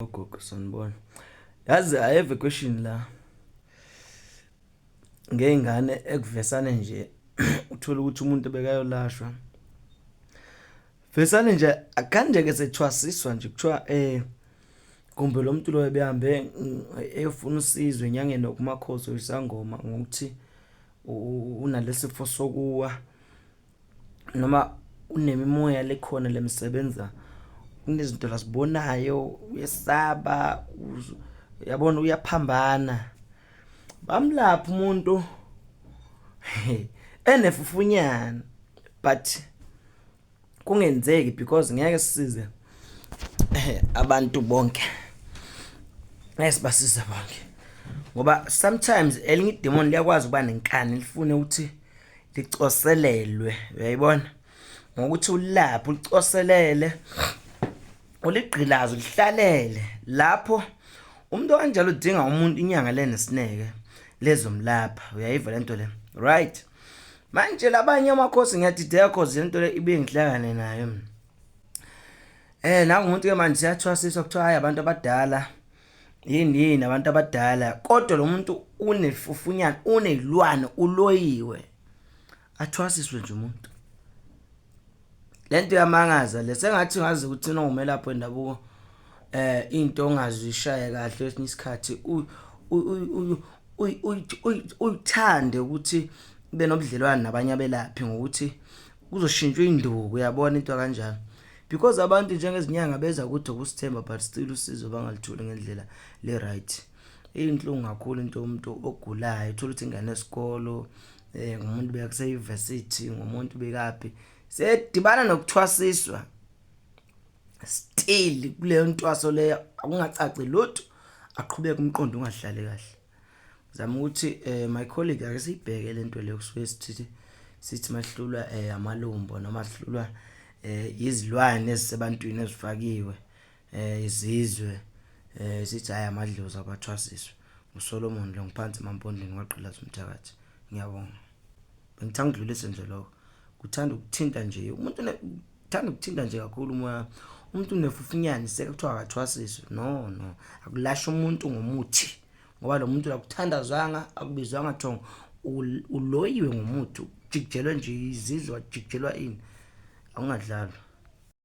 Gogo sanibona. Yazi I have a question la. Ngey'ngane ekuvesane nje uthola ukuthi umuntu bekayolashwa. Vesane nje akanje ke sethwasiswa nje kuthiwa eh kumbe lo muntu lo ebehambe eyofuna usizo enyangeni nokumakhosi oyisangoma ngokuthi unalesifo sokuwa noma unemimoya lekhona lemsebenza kunezinto lasibonayo uyesaba uyabona uyaphambana bamlapha umuntu enefufunyana but kungenzeki because ngeke sisize abantu bonke ngeke sibasize bonke ngoba sometimes elinye idemon liyakwazi ukuba nenkani lifune ukuthi licoselelwe uyayibona ngokuthi ulaphe ulicoselele uligqilaze ulihlalele lapho umuntu kanjalo udinga umuntu inyanga lenesineke lezomlapha uyayiva lento le right manje labanye amakhosi ngiyadideka cause lento le ibuye ngihlangane nayo mina eh nangu umuntu ke manje siyathwasiswa kuthiwa hayi abantu abadala yini yini abantu abadala kodwa lo muntu unefufunyana unezilwane uloyiwe athwasiswe nje umuntu lento iyamangaza le sengathi ngazi ukuthi nongumelaphi wendabuko eh into ongazishaye kahle kwesinye isikhathi uyithande ukuthi ube nobudlelwane nabanye abelaphi ngokuthi kuzoshintshwa induku uyabona into kanjalo because abantu njengezinyanga beza kuthi ukusithemba but still usizo bangalitholi ngendlela le right iyinhlungu kakhulu into yomuntu ogulayo uthola ukuthi ingane esikolo eh ngumuntu bekuse-university ngumuntu bekaphi sedibana nokuthwasiswa still kuleyo ntwaso leyo akungacaci lutho aqhubeke umqondo ungahlali kahle zama ukuthi eh my colleague ake siyibheke lento leyo kusuke sithi sithi mahlulwa eh amalumbo noma sihlulwa eh izilwane ezisebantwini ezifakiwe eh izizwe eh sithi hayi amadlozi abathwasiswe uSolomon lo ngiphansi emampondweni kwagqilaza umthakathi ngiyabonga bengithanda ukudlulisa nje lokho kuthanda ukuthinta nje umuntu thanda ukuthinta nje kakhulu umoya umuntu unefufunyane seke kuthiwa akathwasiswe no no akulasha umuntu ngomuthi ngoba lo muntu akuthandazwanga akubizwanga thongo uloyiwe ngomuthi ujikijelwe nje izizwe wajikijelwa ini akungadlalwa.